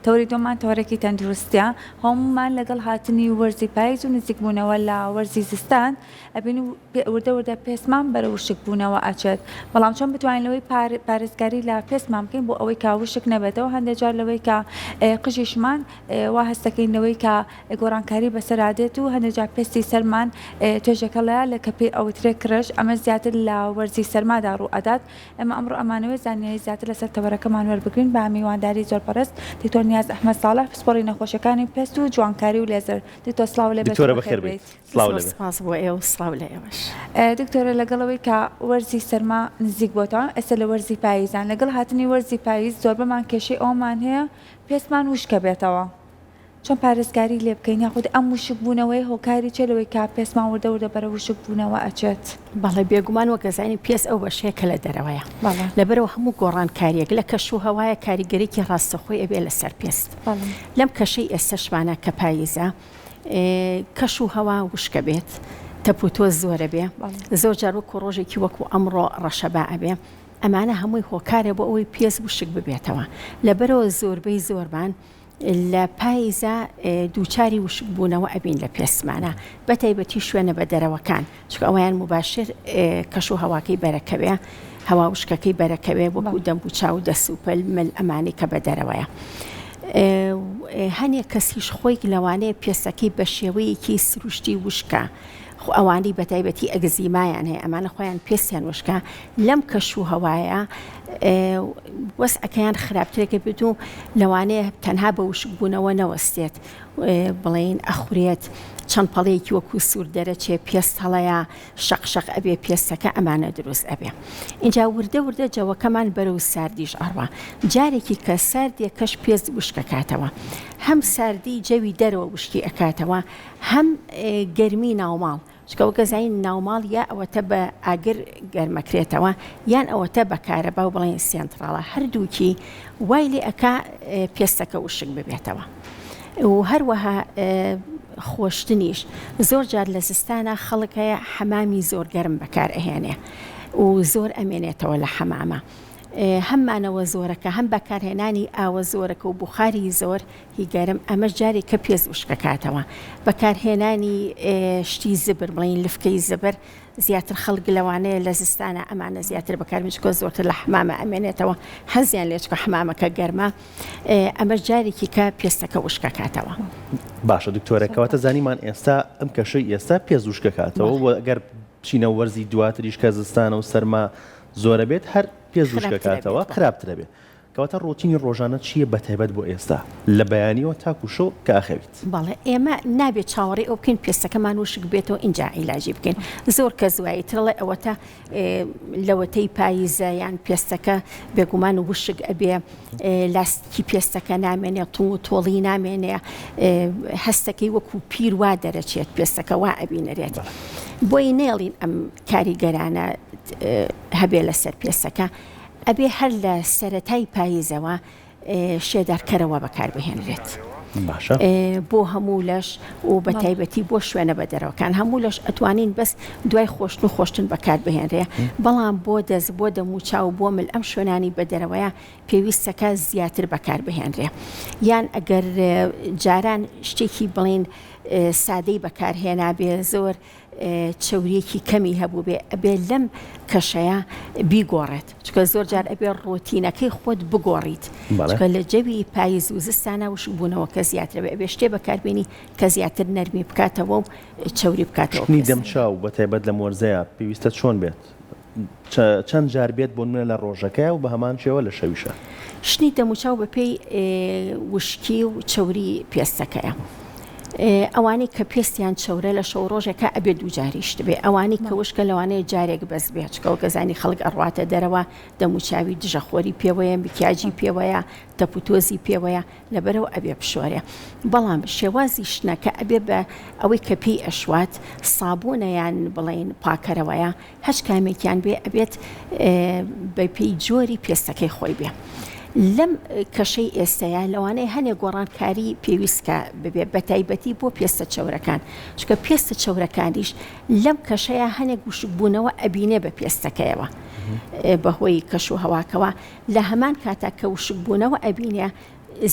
تەوەری دووەممان تەوەرێکی تەندروستیە، هەموومان لەگەڵ هاتنی وەرزی پایز و نزیکبوونەوە لە وەرزی زستان ئەبین و وردە وردە پێستمان بەرەو وشکبوونەوە ئەچێت، بەڵام چۆن بتوانین لەوەی پارێزگاری لە پێستمان بکەین بۆ ئەوەی کە وشک نەبێتەوە، هەندێک جار لەوەی کە قژیشمان وا هەستەکەین لەوەی کە گۆڕانکاری بەسەرا دێت و هەندێک جار پێستی سەرمان توێژەکەڵەیە لە کە پێی ئەوترێ کرش، ئەمە زیاتر لە وەرزی سەرمادا ڕوو ئەدات. ئێمە ئەمڕۆ ئەمانەوێت زانیاری زیاتر لەسەر تەوەرەکەمان وەربگرین بە میوانداری زۆر بەڕێز دکتۆر نیاز ئەحمەد ساڵح پسپۆڕی نەخۆشیەکانی پێست و جوانکاری و لێزەر. دکتۆر سڵاو لێ بێت و دکتۆرە بەخێر بەخێر بێیت. بێیت. سڵاو زۆر لێ بێ. سپاس بۆ ئێوە و سڵاو لە ئێوەش. دکتۆرە لەگەڵ ئەوەی کە وەرزی سەرما نزیک بۆتەوە ئێستا لە وەرزی پاییزان لەگەڵ هاتنی وەرزی پاییز زۆربەمان کێشەی ئەوەمان هەیە پێستمان وشکە بێتەوە چۆن پارێزگاری لێ بکەین یاخود ئەم وشک بوونەوەی هۆکاری چیە لەوەی کە پێستمان وردە وردە بەرەو وشک بوونەوە ئەچێت؟ بەڵێ بێگومان وەک ئەزانین پێست ئەو بەشەیە کە لە دەرەوەیە بەڵێ. لەبەرئەوە هەموو گۆڕانکاریەک لە کەش و هەوایە کاریگەریی ڕاستەخۆی ئەبێ لەسەر پێست بەڵێ. لەم کەشەی ئێستەشمانا کە پاییزە کەش و هەوا وشکە بێت تەپ و تۆز زۆرە بێ زۆر جار وەکو ڕۆژێکی وەکو ئەمڕۆ ڕەشەبا ئەبێ ئەمانە هەمووی هۆکارە بۆ ئەوەی پێست وشک ببێتەوە لەبەرەوە زۆربەی زۆرمان لە پایزا دووچاری وشکبوونەوە ئەبین لە پێستمانە بە تایبەتی شوێنە بە دەرەوەکان چونکە ئەویان موباشر کەش و هەواکەی بەرەکەوێ هەوا وشکەکەی بەرەکەوێ وەکو دەم و چاو دەست و پەل مل ئەمانەی کە بە دەرەوەیە. هەنێک کەسیش خۆی لەوانەیە پێستەکەی بە شێوەیەکی سروشتی وشکە خۆ ئەوانەی بە تایبەتی ئەگزیمایان هەیە ئەمانە خۆیان پێستیان وشکە لەم کەش و هەوایە وەزعەکەیان خراپترەکە بێت و لەوانەیە تەنها بە وشکبوونەوە نەوەستێت بڵێین ئەخورێت چەند پەڵەیەکی وەکو سوور دەرەچێ پێست هەڵەیە شەق شەق ئەبێ پێستەکە ئەمانە دروست ئەبێ ئینجا وردە وردە جەوەکەمان بەرەو ساردیش ئەڕوا جارێکی کە ساردیەکەش پێست وشکەکاتەوە هەم ساردی جەوی دەرەوە وشکی ئەکاتەوە هەم گەرمی ناوماڵ چونکە وەک ئەزانین ناوماڵ یا ئەوەتە بە ئاگر گەرمەکرێتەوە یان ئەوەتە بە کارەبا و بڵێن سێنتراڵە هەردووکی وای لێ ئەکا پێستەکە وشک ببێتەوە و هەروەها خۆشتنیش زۆر جار لە زستانە خەڵک هەیە حەمامی زۆر گەرم بەکار ئەهێنێ و زۆر ئەمێنێتەوە لە حەمامە هەم مانەوە زۆرەکە هەم بەکارهێنانی ئاوە زۆرەکە و بوخاری زۆر هی گەرم ئەمەش جارێک کە پێست وشکەکاتەوە بەکارهێنانی شتی زبر بڵێین لفکەی زبر زیاتر خەڵک لەوانەیە لە زستانە ئەمانە زیاتر بەکاربێن چونکە زۆرتر لە حمامە ئەمێنێتەوە حەزیان لێ چونکە حمامەکە گەرمە ئەمەش جارێکی کە پێستەکە وشکەکاتەوە. باشە دکتۆرە کەواتە زانیمان ئێستا ئەم کەشەی ئێستا پێست وشکەکاتەوە و گەر بچینە وەرزی دواتریش کە زستانە و سەرما زۆرە بێت هەر پێست وشکەکاتەوە خراپترە بێت کەواتە ڕۆتینی ڕۆژانە چییە بەتایبەت بۆ ئێستا لە بەیانیەوە تاکو شەو کە ئەخەویت؟ بەڵێ ئێمە نابێت چاوەڕێی ئەوە بکەین پێستەکەمان وشک بێتەوە ئینجا عیلاجی بکەین زۆر کەس وایە ترڵێ ئەوەتە لەوەتەی پاییزە یان پێستەکە بێگومان وشک ئەبێ لاستیکی پێستەکە نامێنێ تونگ و تۆڵی نامێنێ هەستەکەی وەکو پیر وا دەرەچێت پێستەکە وا ئەبینەرێت بۆی نێڵین ئەم کاریگەرانە هەبێ لەسەر پێستەکە ئەبێ هەر لە سەرەتای پاییزەوە شێدارکەرەوە بەکاربهێنرێت باشە. بۆ هەموو لەش و بە تایبەتی بۆ شوێنە بەدەرەوەکان هەموو لەش ئەتوانین بەس دوای خۆشتن و خۆشتن بەکاربهێنرێ بەڵام بۆ دەست بۆ دەموچاو بۆ مل ئەم شوێنانی بەدەرەوەیە پێویستەکە زیاتر بەکاربهێنرێ یان ئەگەر جاران شتێکی بڵین سادەی بەکارهێنابێ زۆر چەوریەکی کەمی هەبووبێ ئەبێ لەم کەشەیا بیگۆڕێت چونکە زۆر جار ئەبێ ڕۆتینەکەی خۆت بگۆڕیت چونکە لە جەوی پایز و زستانە وشکبوونەوەکە زیاترە بێ ئەبێ شتێ بەکاربێنی کە زیاتر نەرمی بکاتەوە و چەوری بکاتەوە شتنی دەمچاو بە تایبەت لەم وەرزەیا پێویستە چۆن بێت؟ چەند جار بێت بۆ نمونە لە ڕۆژەکەیا و بە هەمان شێوە لە شەویشا؟ شتنی دەموچاو بەپێی وشکی و چەوری پێستەکەیە. ئەوانەی کە پێستیان چەورە لە شەو ڕۆژێکا ئەبێ دووجاری شتبێ ئەوانەی کە وشکە لەوانەیە جارێک بەس بێ چکە وەک ئەزانی خەڵک ئەڕواتە دەرەوە دەموچاوی دژە خۆری پێوەیە میکیاجی پێوەیە تەپ و تۆزی پێوەیە لەبەرەوە ئەبێ بشۆرێ بەڵام شێوازی شتنەکە ئەبێ بە ئەوەی کە پێی ئەشوات سابوونە یان بڵێین پاکەرەوەیە هەچ کامێکیان بێ ئەبێت بە پێی جۆری پێستەکەی خۆی بێ. لەم کەشەی ئێستەیا لەوانەیە هەنێ گۆڕانکاری پێویست کە ببێ بە تایبەتی بۆ پێستە چەورەکان چونکە پێستە چەورەکانیش لەم کەشەیا هەنێک وشکبوونەوە ئەبینێ بە پێستەکەیەوە بەهۆی کەش و هەواکەوە لە هەمان کاتا کە وشکبوونەوە ئەبینێ.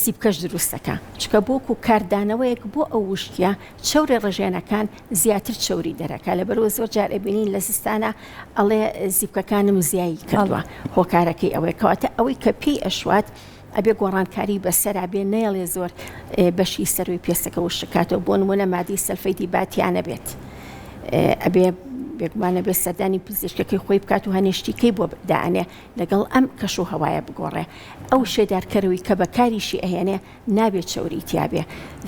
زیپکەش دروست دەکا چونکە بۆ وەکو کاردانەوەیەک بۆ ئەو وشکیە چەوری ڕژێنەکان زیاتر چەوری دەرەکا لەبەرئەوە زۆر جار ئەبینین لە زستانا ئەڵێ زیپکەکانم زیایی کردوە هۆکارەکەی ئەوەیە کەواتە ئەوەی کە پێی ئەشوات ئەبێ گۆڕانکاری بەسەرا بێ نەیەڵێ زۆر بەشی سەروی پێستەکە وشک کاتەوە بۆ نمونە مادەی سەلفەیدی با تیا نەبێت ئەبێ بێگومان ئەبێ سەردانی پزیشکەکەی خۆی بکات و هەنێ شتیکەی بۆ دائەنێ لەگەڵ ئەم کەش و هەوایە بگۆڕێ ئەو شێدارکەرەوەی کە بەکاریشی ئەهێنێ نابێ چەوری تیابێ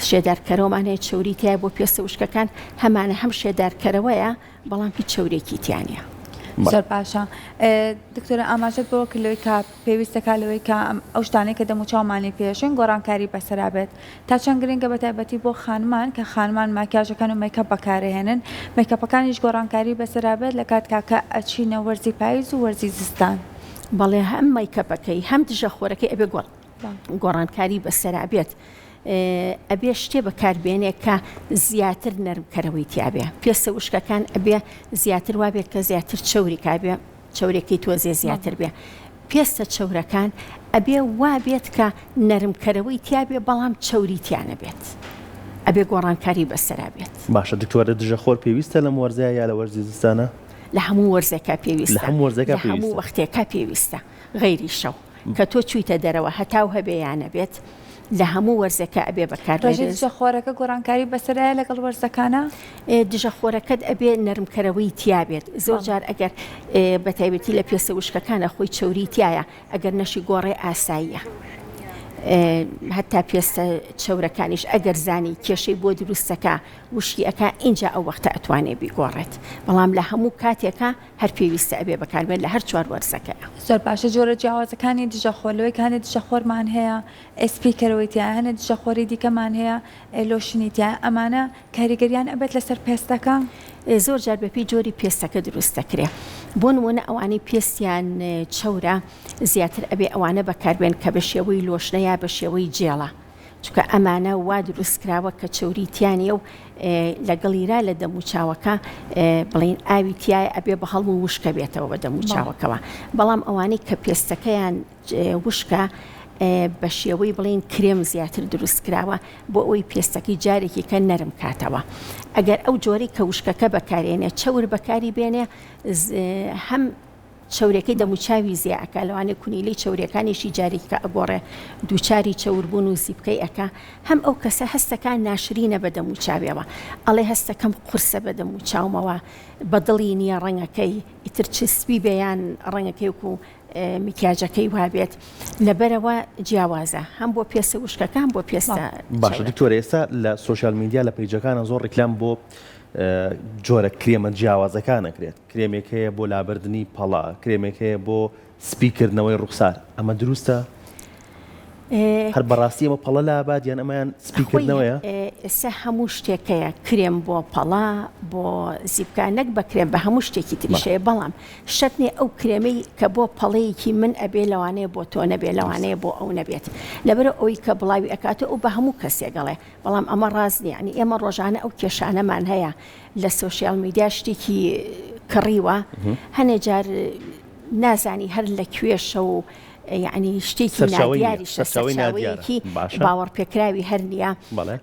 شێدارکەرەوەمان هەیە چەوری تایە بۆ پێستە وشکەکان هەمانە هەم شێدارکەرەوەیە بەڵام هیچ چەورێکی تیا نیە. زۆر باشە دکتۆرە ئاماژەت بەوە کرد لەوەی کە پێویست دەکات لەوەی کە ئەو شتانەی کە دەموچاومانی پێشن گۆڕانکاری بەسەرا بێت تا چەند گرنگە بە تایبەتی بۆ خانمان کە خانمان ماکیاژەکان و مەیکەپ بەکارەهێنن مەیکەپەکانیش گۆڕانکاری بەسەرا بێت لە کاتکا کە ئەچینە وەرزی پایز و وەرزی زستان. بەڵێ هەم مەیکەپەکەی هەم دژە خۆرەکەی ئەبێ گۆڕانکاری بەسەرا بێت ئەبێ شتێ بەکار بێنێ کە زیاتر نەرمکەرەوەی تیابێ پێستە وشکەکان ئەبێ زیاتر وابێت کە زیاتر چەوری کابێ چەورێکی تۆزێ زیاتر بێ پێستە چەورەکان ئەبێ وابێت کە نەرمکەرەوەی تیابێ بەڵام چەوری تیا نەبێت ئەبێ گۆڕانکاری بەسەرا بێت. باشە دکتۆرە دژە خۆر پێویستە لەم وەرزەیا یا لە وەرزی زستانا؟ لە هەموو وەرزێکا پێویستە لە هەموو وەرزێکا لە هەموو پێویستە. وەختێکا پێویستە غەیری شەو کە تۆ چویتە دەرەوە هەتاو هەبێ یا نەبێت لە هەموو وەرزێکا ئەبێ بەکار ڕێژەی بێنێ. دژە خۆرەکە گۆڕانکاری بەسەرایە لەگەڵ وەرزەکانا؟ دژە خۆرەکەت ئەبێ نەرمکەرەوەی تیابێت زۆر جار ئەگەر بە تایبەتی لە پێستە وشکەکانە خۆی چەوری تایە ئەگەر نەشی گۆڕێ ئاساییە هەتا پێستە چەورەکانیش ئەگەر زانی کێشەی بۆ دروستەکە وشکی ئەک اینجا ئەو وەختە ئەتوانێ بیگۆڕێت بەڵام لە هەموو کاتێکە هەر پێویستە ئەبێ بەکاربێت لە هەر چوار وەرزەکەیا. زۆر باشە جۆرە جیاوازەکانی دژە خۆر لەوەی کە هەنێ دژە خۆرمان هەیە SP کەرەوەی تیایە هەنێ دژە خۆری دیکەمان هەیە لۆشنی تیایە ئەمانە کاریگەریان ئەبێت لەسەر پێستەکە؟ زۆر جار بەپێی جۆری پێستەکە دروست دەکرێ بۆ نموونە ئەوانەی پێستیان چەورە زیاتر ئەبێ ئەوانە بەکاربێن کە بە شێوەی لۆشنە یا بە شێوەی جێڵە چونکە ئەمانە وا دروست کراوە کە چەوری تیا نیە و لەگەڵیرا لە دەموچاوەکە بڵین ئاوی تایە ئەبێ بە هەڵم و وشکە بێتەوە بە دەموچاوەکەوە بەڵام ئەوانەی کە پێستەکەیان وشکە بە شێوەی بڵین کرێم زیاتر دروست کراوە بۆ ئەوەی پێستەکەی جارێکی کە نەرم کاتەوە ئەگەر ئەو جۆرەی کە وشکەکە بەکارێنێ چەور بەکاری بێنێ هەم چەورێکەی دەموچاوی زیا ئەکا لەوانەیە کونیلەی چەوریەکانیشی جارێکیکە ئەگۆڕێ دووچاری چەوربوون و زیپکەی ئەکا هەم ئەو کەسە هەستەکا ناشرینە بە دەموچاویەوە ئەڵێ هەستەکەم قورسە بە دەموچاومەوە بە دڵی نییە ڕەنگەکەی ئیتر چ سپی بێ یان ڕەنگەکەی وەکو میکیاجەکەی وابێت لەبەرەوە جیاوازە هەم بۆ پێستە وشکەکە هەم بۆ پێستە باشە دکتۆرە ئێستا لە social media لە page ەکانە زۆر ڕیکلام بۆ جۆرە کرێمە جیاوازەکان ئەکرێت کرێمێک هەیە بۆ لابردنی پەڵە، کرێمێک هەیە بۆ سپی کردنەوەی ڕوخسار، ئەمە دروستە؟ هەر بەڕاستی ئەمە پەڵە لابات یان ئەمەیان سپی کردنەوەیە؟ ئێستا هەموو شتێک هەیە کرێم بۆ پەڵە بۆ زیپکە نەک بە کرێم بە هەموو شتێکی تریش هەیە بەڵام شەرت نییە ئەو کرێمەی کە بۆ پەڵەیەکی من ئەبێ لەوانەیە بۆ تۆ نەبێ لەوانەیە بۆ ئەو نەبێت لەبەرئەوەی ئەوەی کە بڵاوی ئەکاتەوە ئەو بە هەموو کەسێک ئەڵێ بەڵام ئەمە ڕاست نییە یانی ئێمە ڕۆژانە ئەو کێشانەمان هەیە لە social media شتێکی کڕیوە هەنێ جار نازانی هەر لە کوێشە و یعنی شتێکی نادیاریشە سەرچاوەیەکی باوەڕپێکراوی هەر نییە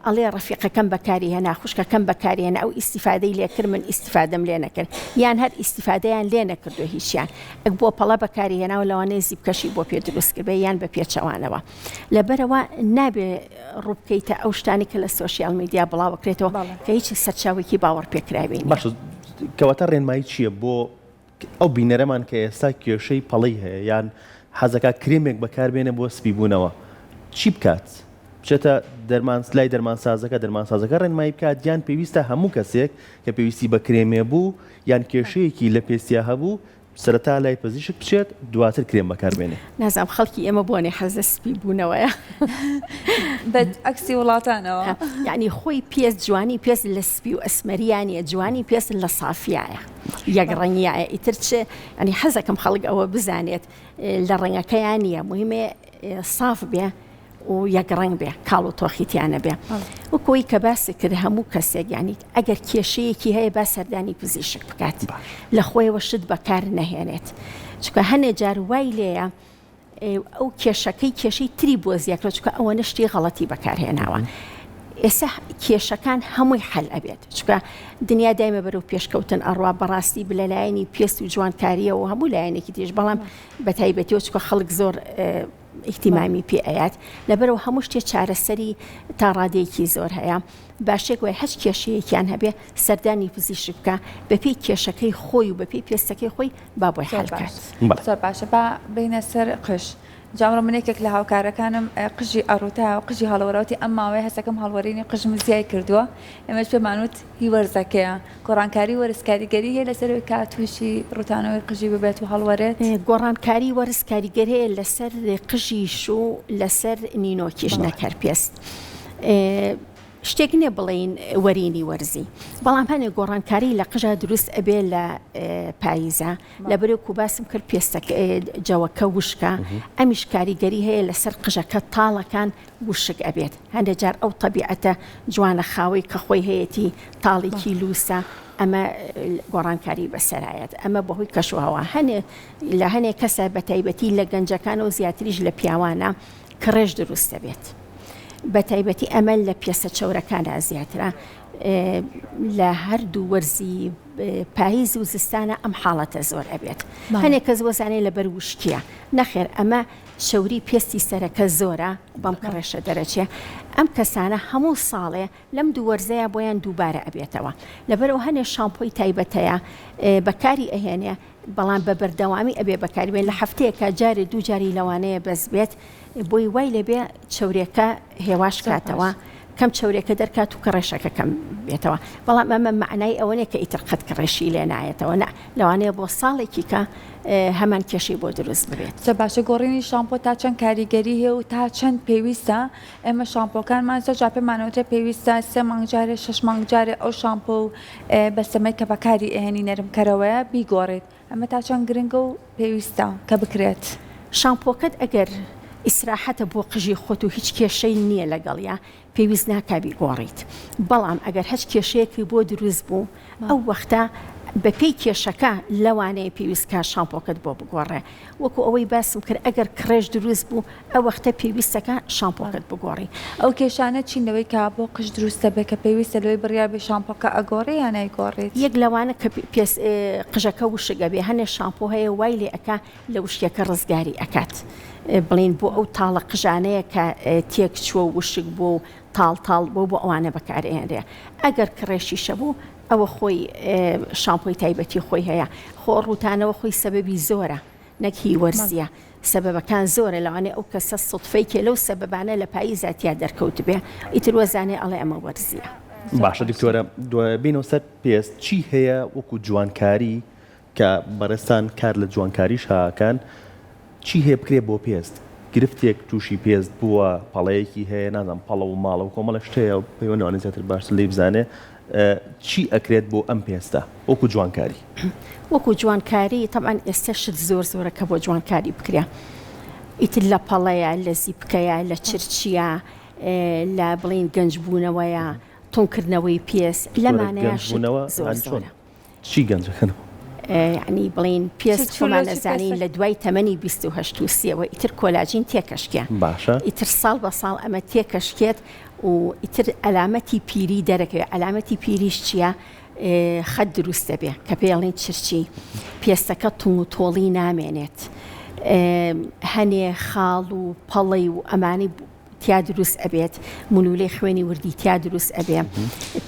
ئەڵێ ڕەفیقەکەم بەکاری هێنا خوشکەکەم بەکاری هێنا ئەو ئیسیفادەی لێکرد من ئیسیفادەم لێ نەکرد یان هەر ئیسیفادەیان لێ نەکردو هیچیان ئەک بۆ پەڵە بەکاری هێناوە لەوانەیە زیپکەشی بۆ پێ دروست کردبێ یان بە پێچەوانەوە لەبەرەوە نابێ ڕووبکەیتە ئەو شتانەی کە لە social media بڵاوەکرێتەوە کە هیچ سەرچاوەیەکی باوەڕپێکراوی نییە. باشە کەواتە ڕێنمایی چییە بۆ ئەو بینەرەمان کە ئێستا کێشەی پەڵەی هەیە یان حەزەکات کرێمێک بەکاربێنێ بۆ سپیبوونەوە چی بکات؟ بچێتە دەرمان لای دەرمانسازەکە دەرمانسازەکە ڕێنمایی بکات یان پێویستە هەموو کەسێک کە پێویستی بە کرێمێ بوو یان کێشەیەکی لە پێستیا هەبوو سەرەتا لای پزیشک بچێت دواتر کرێم بەکار بێنێ. نازانم خەڵکی ئێمە بۆنێ حەز لە سپی بوونەوەیە. بە عەکسی وڵاتانەوە. یانی خۆی پێست جوانی پێست لە سپی و ئەسمەریا نیە جوانی پێست لە سافیایە یەک ڕەنگیایە ئیتر چ یانی حەزەکەم خەڵک ئەوە بزانێت لە ڕەنگەکەیا نیە موهیمێ ساف بێ و یەک ڕەنگ بێ کاڵ و تۆخی تیا نەبێ وەک ئەوەی کە باست کرد هەموو کەسێک یانی ئەگەر کێشەیەکی هەیە با سەردانی پزیشک بکات لە خۆیەوە شت بەکار نەهێنێت چونکە هەنێ جار وای لێیە. ئەو کێشەکەی کێشەی تری بۆ زیاکرا چونکە ئەوەنە شتی غەڵەتی بەکارهێناوە ئێستا کێشەکان هەمووی حەل ئەبێت چونکە دنیا دایمە بەرەو پێشکەوتن ئەڕوا بەڕاستی لەلایەنی پێست و جوانکاریەوە هەموو لایەنێکی تریش بەڵام بەتایبەتیەوە چونکە خەڵک زۆر ئیهتیمامی پێ ئەیات لەبەرەوە هەموو شتێ چارەسەری تا ڕادەیەکی زۆر هەیە باشێک وای هەچ کێشەیەکیان هەبێ سەردانی پزیشک بکە بەپێی کێشەکەی خۆی و بەپێی پێستەکەی خۆی با بۆی زۆر حەل باش کات. بەڵێ. زۆر باشە با بێینە سەر قژ جا ئەمڕۆ من یەکێک لە هاوکارەکانم قژی ئەڕووتا و قژی هەڵوەرا وتی ئەم ماوەیە هەستەکەم هەڵوەرینی قژم زیای کردووە ئێمەش پێمان وت هی وەرزەکەیە گۆڕانکاری وەرز کاریگەری هەیە لەسەر ئەوەی کە تووشی ڕووتانەوەی قژی ببێت و هەڵوەرێت؟ گۆڕانکاری وەرز کاریگەری هەیە لەسەر قژیش و لەسەر نینۆکیش نەک هەر پێست. شتێک نیە بڵێین وەرینی وەرزی بەڵام هەنێ گۆڕانکاری لە قژا دروست ئەبێ لە پاییزە لەبەرو کو باسم کرد پێستەکە جەوەکە وشکە ئەمیش کاریگەری هەیە لەسەر قژەکە تاڵەکان وشک ئەبێت هەندێک جار ئەو تەبیعەتە جوانە خاوەی کە خۆی هەیەتی تاڵێکی لوسە ئەمە گۆڕانکاری بەسەرایەت ئەمە بەهۆی کەشوهەوا هەنێ لە هەنێ کەسە بەتایبەتی لە گەنجەکان و زیاتریش لە پیاوانە کڕێش دروست دەبێت بەتایبەتی ئەمە لە پێستە چەورەکاندا زیاترە لە هەردوو وەرزی پاییز و زستانە ئەم حاڵەتە زۆر ئەبێت هەنێک کەس وەزانێ لەبەر وشکیە نەخێر ئەمە چەوری پێستی سەرەکە زۆرە بەم کڕێشە دەرەچێ ئەم کەسانە هەموو ساڵێ لەم دوو وەرزەیا بۆیان دووبارە ئەبێتەوە لەبەرئەوە هەنێ شامپۆی تایبەت هەیە بەکاری ئەهێنێ بەڵام بە بەردەوامی ئەبێ بەکاری بێن لە هەفتەیەکا جارێ دوو جاری لەوانەیە بەس بێت بۆی وای لێبێ چەورێکە هێواش کاتەوە کەم چەورێکە دەرکات و کڕێشەکە کەم بێتەوە بەڵام ئەمە مەعنای ئەوە نیە کە ئیتر قەت کڕێشی لێ نایەتەوە نا لەوانەیە بۆ ساڵێکی کە هەمان کێشەی بۆ دروست ببێت. زۆر باشە گۆڕینی شامپۆ تا چەند کاریگەری هەیە و تا چەند پێویستە ئێمە شامپۆکانمان زۆر جار پێمان ئەوترێ پێویستە سێ مانگ جارێ شەش مانگ جارێ ئەو شامپۆ و بەستەمەی کە بەکاری ئەهێنی نەرمکەرەوەیە بیگۆڕیت ئەمە تا چەند گرنگە و پێویستە کە بکرێت؟ شامپۆکەت ئەگەر ئیسراحەتە بۆ قژی خۆت و هیچ کێشەی نییە لەگەڵیا پێویست ناکا بیگۆڕیت بەڵام ئەگەر هەچ کێشەیەکی بۆ دروست بوو ئەو وەختە بەپێی کێشەکە لەوانەیە پێویست کا شامپۆکەت بۆ بگۆڕێ وەکو ئەوەی باسم کرد ئەگەر کڕێش دروست بوو ئەو وەختە پێویستەکە شامپۆکەت بگۆڕی. ئەو کێشانە چین لەوەی کە بۆ قژ دروست دەبێت کە پێویستە لەوەی بڕیار بەی شامپۆکە ئەگۆڕی یان نایگۆڕیت؟ یەک لەوانە کە پێست قژەکە وشک ئەبێ هەنێ شامپۆ هەیە وای لێ ئەکا لە وشکیەکە ڕزگاری ئەکات بڵێین بۆ ئەو تاڵە قژانەیە کە تێک چووە و وشک بووە و تاڵ تاڵ بووە بۆ ئەوانە بەکارئەهێنرێ ئەگەر کڕێشیشە بوو ئەوە خۆی شامپۆی تایبەتی خۆی هەیە خۆ ڕووتانەوە خۆی سەبەبی زۆرە نەک هی وەرزیە سەبەبەکان زۆرە لەوانەیە ئەو کەسە سوتفەیکێ لەو سەبەبانە لە پاییزا تیا دەرکەوتبێ ئیتر وەزانێ ئەڵێ ئەمە وەرزیە. باشە دکتۆرە بینەوە سەر پێست چی هەیە وەکو جوانکاری کە بەڕێزتان کار لە جوانکاریش ئەکەن چی هەیە بکرێ بۆ پێست گرفتێک تووشی پێست بووە پەڵەیەکی هەیە نازانم پەڵە و ماڵە و کۆمەڵە شت هەیە پەیوەند لەوانەیە زیاتر باشتر لێی بزانێ چی ئەکرێت بۆ ئەم پێستە وەکو جوانکاری؟ وەکو جوانکاری تەبعەن ئێستا شت زۆر زۆرە کە بۆ جوانکاری بکرێ ئیتر لە پەڵەیە لە زیپکەیە لە چرچیە لە بڵین گەنج بوونەوەیە تونکردنەوەی پێست لەمانەیە شت زۆر زۆرە. چی گەنجەکەنەوە؟ یەعنی بڵێین پێست خۆمان ئەزانین لە دوای تەمەنی 28 و سیەوە ئیتر کۆلاجین تێکەشکێ باشە ئیتر ساڵ بە ساڵ ئەمە تێکەشکێت و ئیتر ئەلامەتی پیری دەرەکەوێت ئەلامەتی پیریش چییە؟ خەت دروست دەبێ کە پێڵین چرچی پێستەکە تونگ و تۆڵی نامێنێت هەنێ خاڵ و پەڵەی و ئەمانەی تیا دروست ئەبێت مولولەی خوێنی وردی تیا دروست ئەبێ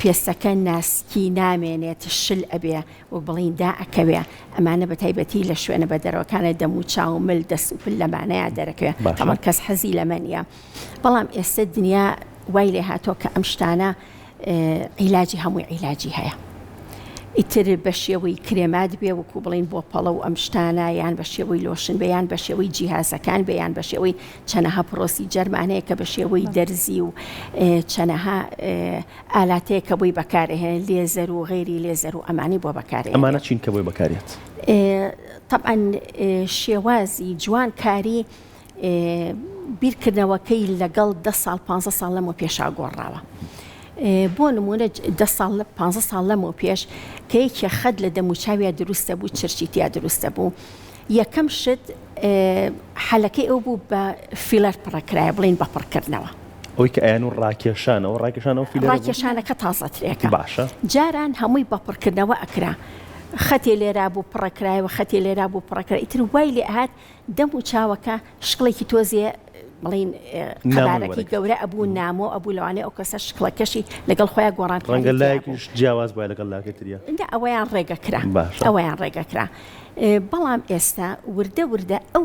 پێستەکە ناسکی نامێنێت شل ئەبێ وەک بڵین دا ئەکەوێ ئەمانە بە تایبەتی لە شوێنە بە دەرەوەکانە دەم و چاو مل دەست و پل لەمانەیە دەرەکەوێ تەمان کەس حەزی لەمە نییە بەڵام ئێستا دنیا وای لێ هاتووە کە ئەم شتانە عیلاجی هەمووی عیلاجی هەیە ئیتر بە شێوەی کرێمات بێ وەکو بڵین بۆ پەڵە و ئەم شتانە یان بە شێوەی لۆشن بێ یان بە شێوەی جیهازەکان بێ یان بە شێوەی چەنەها پرۆسیجەرمان هەیە کە بە شێوەی دەرزی و چەنەها ئالاتەیە کە بۆی بەکارهێن لێزەر و غەیری لێزەر و ئەمانی بۆ بەکارێ ئەمانە چین کە بۆی بەکارێت؟ تەبعەن شێوازی جوانکاری بیرکردنەوەکەی لەگەڵ دە ساڵ پانزە ساڵ لەمەو پێشا گۆڕاوە. بۆ نمونە دە ساڵ پانزە ساڵ لەمەو پێش کە یەکێ خەت لە دەموچاویا دروستە بوو چرچی تیا دروستە بوو. یەکەم شت حەلەکەی ئەو بوو بە فیلەر پڕەکرایە بڵین بە پڕکردنەوە. ئەوەی کە ئەیان و ڕاکێشانەوە ڕاکێشانەوە فیلەر بوو؟ ڕاکێشانەکە تازەترێکە. باشە. جاران هەمووی بە پڕکردنەوە ئەکرا. خەتێ لێرا بوو پڕەکرایەوە خەتێ لێرا بوو پڕەکرا ئیتر وای لێ ئەهات دەم و چاوەکە شکڵێکی تۆزێ بڵین قەبارەکەی گەورە ئەبوو نامۆ ئەبوو لەوانەیە ئەو کەسە شکڵەکەشی لەگەڵ خۆیان گۆڕان ڕەنگە لایەکیش جیاواز بووە لەگەڵ لاکەی تریا نا ئەوەیان ڕێگە کرا ئەوەیان ڕێگە کرا بەڵام ئێستا وردە وردە ئەو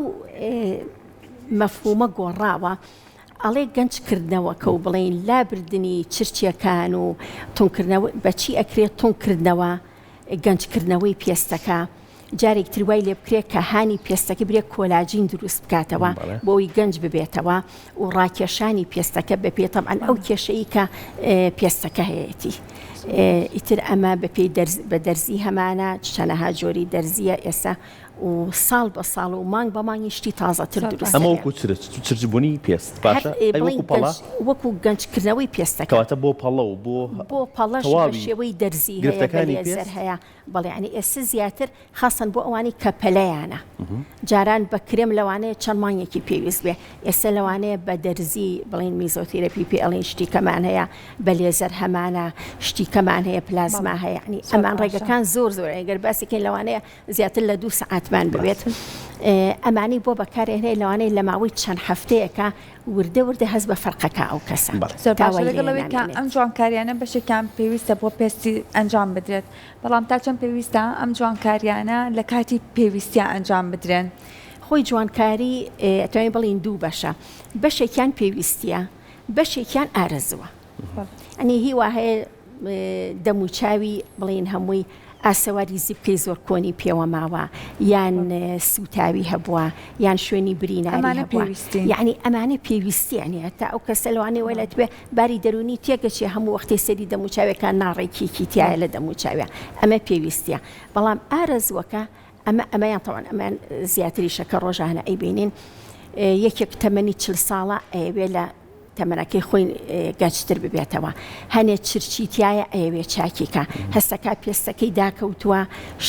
مەفهومە گۆڕاوە ئەڵێ گەنج کردنەوەکە و بڵین لابردنی چرچیەکان و تونکردنەوە بەچی ئەکرێت تونکردنەوە گەنجکردنەوەی پێستەکە، جارێکی تر وای لێبکرێت کە هانی پێستەکە برێت کۆلاجین دروست بکاتەوە بۆ ئەوی گەنج ببێتەوە و ڕاکێشانی پێستەکە بەپێی تەبعەن ئەو کێشەی کە پێستەکە هەیەتی. ئیتر ئەمە بەپێی بە دەرزی هەمانە چەنەها جۆری دەرزیە ئێستا و ساڵ بە ساڵ و مانگ بە مانگی شتی تازەتر دروست ئەمە وەکو چرچ چرچبوونی پێست باشە ئەی وەکو پەڵە وەکو گەنجکردنەوەی پێستەکە کەواتە بۆ پەڵە و بۆ بۆ پەڵەش بە شێوەی دەرزی هەیە بە لێزەر هەیە بەڵێ یانی ئێستا زیاتر خاصەن بۆ ئەوانەی کە پەلەیانە جاران بە کرێم لەوانەیە چەند مانگێکی پێویست بێ ئێستا لەوانەیە بە دەرزی بڵین میزۆتیرەپی پێ ئەڵین شتی کەمان هەیە بە لێزەر هەمانە شتی کەمان هەیە پلازما هەیە یعنی ئەمان ڕێگەکان زۆر زۆر ئەگەر باسێکین لەوانەیە زیاتر لە دوو سەعاتمان بوێت ئەمانەی بۆ بەکارێنێ لەوانەیە لە ماوەی چەند هەفتەیەکە وردە وردە هەست بە فەرقەکە ئەو کەسە زۆر باشە لەگەڵ ئەوەی کە ئەم جوانکاریانە بەشێکیان پێویستە بۆ پێستی ئەنجام بدرێت بەڵام تا چەند پێویستە ئەم جوانکاریانە لە کاتی پێویستیا ئەنجام بدرێن؟ خۆی جوانکاری ئەتوانین بڵێین دوو بەشە بەشێکیان پێویستیە بەشێکیان ئارەزووە ئەنی هیوا هەیە دەموچاوی بڵێین هەمووی ئاسەواری زیپکەی زۆر کۆنی پێوە ماوە یان سووتاوی هەبووە یان شوێنی بریناری هەبووە یعنی ئەمانە پێویستیان هەیە تا ئەو کەسە لەوانەیە وای لێ باری دەروونی تێگەچێ هەموو وەختێ سەری دەموچاوێکان ناڕێکیەکی تایە لە دەموچاوێ ئەمە پێویستیە بەڵام ئارەزووەکە ئەمە ئەمەیان تەوان ئەمان زیاتریشە کە ڕۆژانە ئەیبینین یەکێک تەمەنی چل ساڵە ئەیەوێ لە تەمەنەکەی خۆی گەنجتر ببێتەوە هەنێ چرچی تایە ئەیەوێ چاکی کا هەستەکا پێستەکەی داکەوتووە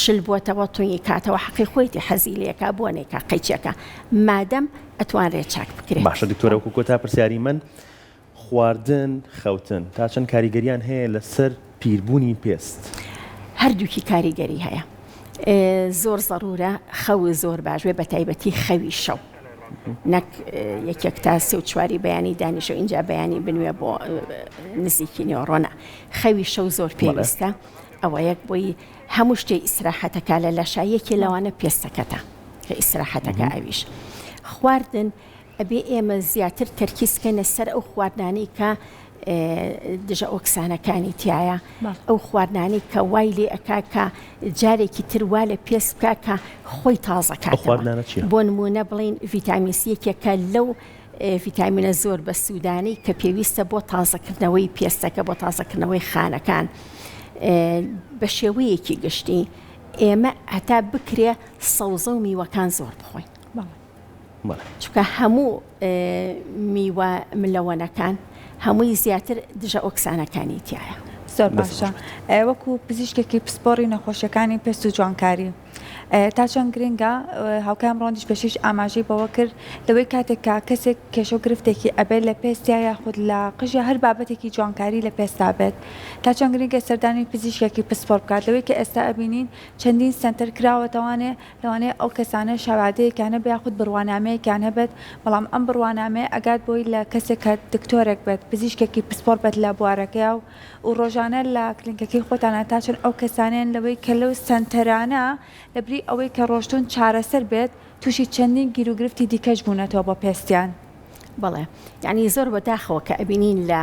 شل بووەتەوە تونی کاتەوە حەقی خۆیتی حەزی لێکا بۆ نەیکا قەیچێکە مادەم ئەتوانرێ چاک بکرێ. باشە دکتۆرە وەکو کۆتا پرسیاری من خواردن خەوتن تا چەند کاریگەریان هەیە لەسەر پیربوونی پێست؟ هەردووکی کاریگەری هەیە زۆر زەرورە خەو زۆر باش بێ بەتایبەتی خەوی شەو. نەک یەکێک تا سێ و چواری بەیانی دانیشە و ئینجا بەیانی بنوێ بۆ نزیکی نیۆڕۆنە خەوی شەو زۆر پێویستە ئەوە یەک بۆی هەموو شتێ ئیسراحەتەکە لە لەشە یەکێ لەوانە پێستەکەتە کە ئیسراحەتەکە ئەویش خواردن ئەبێ ئێمە زیاتر تەرکیز بکەینە سەر ئەو خواردنانەی کە دژە ئۆکسانەکانی تایە ئەو خواردنانەی کە وای لێ ئەکا کە جارێکی تر وا لە پێست بکا کە خۆی تازە کاتەوە بۆ نموونە بڵێین ڤیتامین سی یەکێکە لەو ڤیتامینە زۆر بەسوودانەی کە پێویستە بۆ تازەکردنەوەی پێستەکە بۆ تازەکردنەوەی خانەکان بە شێوەیەکی گشتی ئێمە هەتا بکرێ سەوزە و میوەکان زۆر بخۆین. چونکە هەموو میوە ملەوەنەکان هەمووی زیاتر دژە ئۆکسانەکانی تیایە. زۆر باشە وەکو پزیشکێکی پسپۆڕی نەخۆشیەکانی پێست و جوانکاری تا چەند گرنگە هاوکارم ڕۆندیش پێشیش ئاماژەی بەوە کرد لەوەی کاتێک کە کەسێک کێشە و گرفتێکی ئەبێت لە پێستیا یاخود لە قژ یا هەر بابەتێکی جوانکاری لە پێستا بێت تا چەند گرنگە سەردانی پزیشکێکی پسپۆڕ بکات لەوەی کە ئێستا ئەبینین چەندین سەنتەر کراوەتەوانێ لەوانەیە ئەو کەسانە شەهادەیەکیان هەبێت یاخود بڕوانامەیەکیان هەبێت، بەڵام ئەم بڕوانامەیە ئەگات بۆی لە کەسێک کە دکتۆرێک بێت، پزیشکێکی پسپۆڕ بێت لە بوارەکەیا و و ڕۆژانە لە کلینکەکەی خۆتانا تا چەند ئەو کەسانەیەن لەوەی کە لەو سەنتەرانە لەبری ئەوەی کە ڕۆشتوون چارەسەر بێت تووشی چەندین گیروگرفتی دیکەش بوونەتەوە بۆ پێستیان. بەڵێ یانی زۆر بە داخەوە کە ئەبینین لە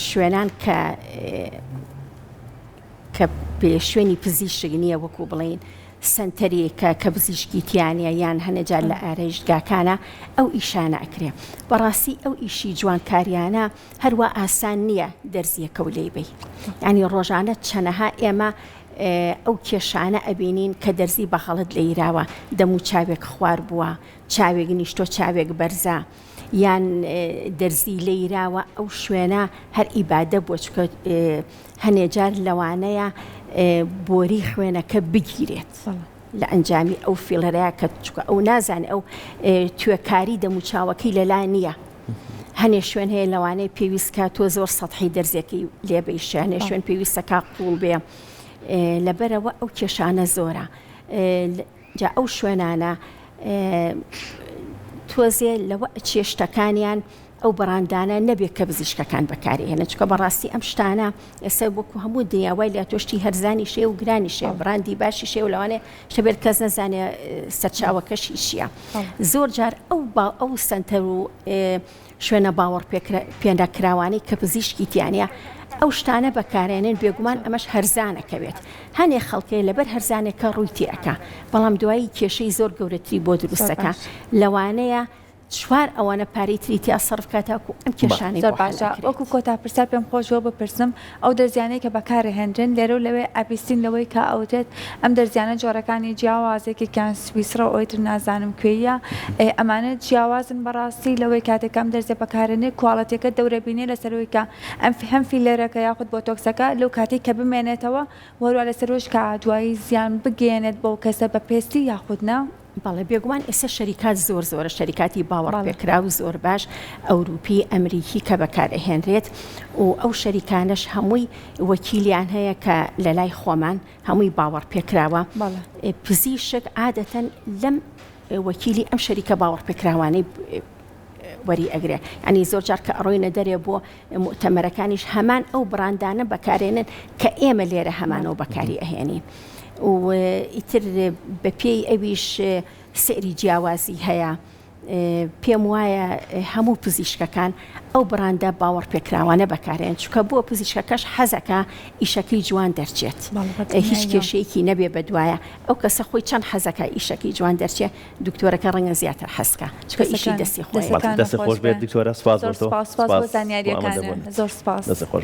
شوێنان کە کە شوێنی پزیشک نییە وەکو بڵێین سەنتەرێکە کە پزیشکی تیا نییە یان هەنێ جار لە ئارایشتگاکانە ئەو ئیشانە ئەکرێ بەڕاستی ئەو ئیشی جوانکاریانە هەروا ئاسان نییە دەرزیەکە و لێی بەی ینی ڕۆژانە چەنەها ئێمە ئەو کێشانە ئەبینین کە دەرزی بە غەڵت لێیراوە دەم و چاوێک خوار بووە چاوێک نیشتۆ چاوێک بەرزە یان دەرزی لێیراوە ئەو شوێنە هەر ئیبادە بووە چونکە هەنێ جار لەوانەیە بۆری خوێنەکە بگیرێت. لە ئەنجامی ئەو فیڵەرەیە کە چکە ئەو نازانێ ئەو توێکاری دەموچاوەکەی لەلا نییە. هەنێ شوێن هەیە لەوانەیە پێویست کا تۆ زۆر سەتحی دەرزێکی لێ بەیشێ هەنێ شوێن پێویستە کا قوڵ بێ لەبەرەوە ئەو کێشانە زۆرە جا ئەو شوێنانە تۆزێ لەوە ئەچێ شتەکانیان ئەو بڕاندانە نەبێت کە پزیشکەکان بەکاری هێنن چونکە بەڕاستی ئەم شتانە ئێستا وەکو هەموو دنیا وای لە تۆ شتی هەرزانی شێ و گرانی شێ بڕاندی باشی شێ و لەوانەیە شتە بێت کەس نەزانێ سەرچاوەکەشی چییە زۆر جار ئەو با ئەو سەنتەر و شوێنە باوەڕ پێنەکراوانەی کە پزیشکی تیانە ئەو شتانە بەکارێنن بێگومان ئەمەش هەرزانەکەوێت هەنێ خەڵکێ لەبەر هەرزانێکە ڕووی تێئەکا بەڵام دوایی کێشەی زۆر گەورەتری بۆ دروستەکە لەوانەیە چوار ئەوەنە پارەی تری تیا سەرف کا تاکو ئەم کێشانەی زۆر بۆ حەل باشە ئەکرێت. وەکو کۆتا پرسیار پێم خۆش بووە بپرسم ئەو دەرزیانەی کە بەکارئەهێنرێن لێرە و لەوێ ئەبیستین لەوەی کە ئەوترێت ئەم دەرزیانە جۆرەکانی جیاوازە یەکێکیان سویسڕە و ئەوی تر نازانم کوێیە ئێ ئەمانە جیاوازن بەڕاستی لەوەی کاتێک کە ئەم دەرزیە بەکارئەهێنرێ quality ەکە دەورەبینێ لەسەر ئەوەی کە ئەم هەم filler ەکە یاخود بۆتۆکسەکە لەو کاتەی کە بمێنێتەوە و هەروا لەسەرەوەش کە دوایی زیان بگەیەنێت بەو کەسە بە پێستی یاخود نا؟ بەڵێ بێگومان ئێستا شەریکات زۆر زۆرە شەریکاتی باوەڕپێکراو زۆر باش ئەوروپی ئەمریکی کە بەکار ئەهێنرێت و ئەو شەریکانەش هەمووی وەکیلیان هەیە کە لە لای خۆمان هەمووی باوەڕپێکراوە پزیشک عادەتەن لەم وەکیلی ئەم شەریکە باوەڕپێکراوانەی وەری ئەگرێ ینی زۆر جار کە ئەڕۆینە دەرێ بۆ موئتەمەرەکانیش هەمان ئەو بڕاندانە بەکارێنن کە ئێمە لێرە هەمانەوە بەکاری ئەهێنین و ئیتر بەپێی ئەویش سعری جیاوازی هەیە پێم وایە هەموو پزیشکەکان ئەو بڕاندە باوەڕپێکراوانە بەکارێن چونکە بۆ پزیشکەکەش حەزەکە ئیشەکەی جوان دەرچێت هیچ کێشەیەکی نەبێ بەدوایە ئەو کەسە خۆی چەند حەزەکە ئیشەکەی جوان دەرچێ دکتۆرەکە ڕەنگە زیاتر حەز کا چونکە ئیشی دەستی خۆیەتی. دەستت خۆش بێت دکتۆرە سپاس بۆ تۆ سپاس بۆ زانیاریەکانت زۆر سپاس. دەستت خۆش.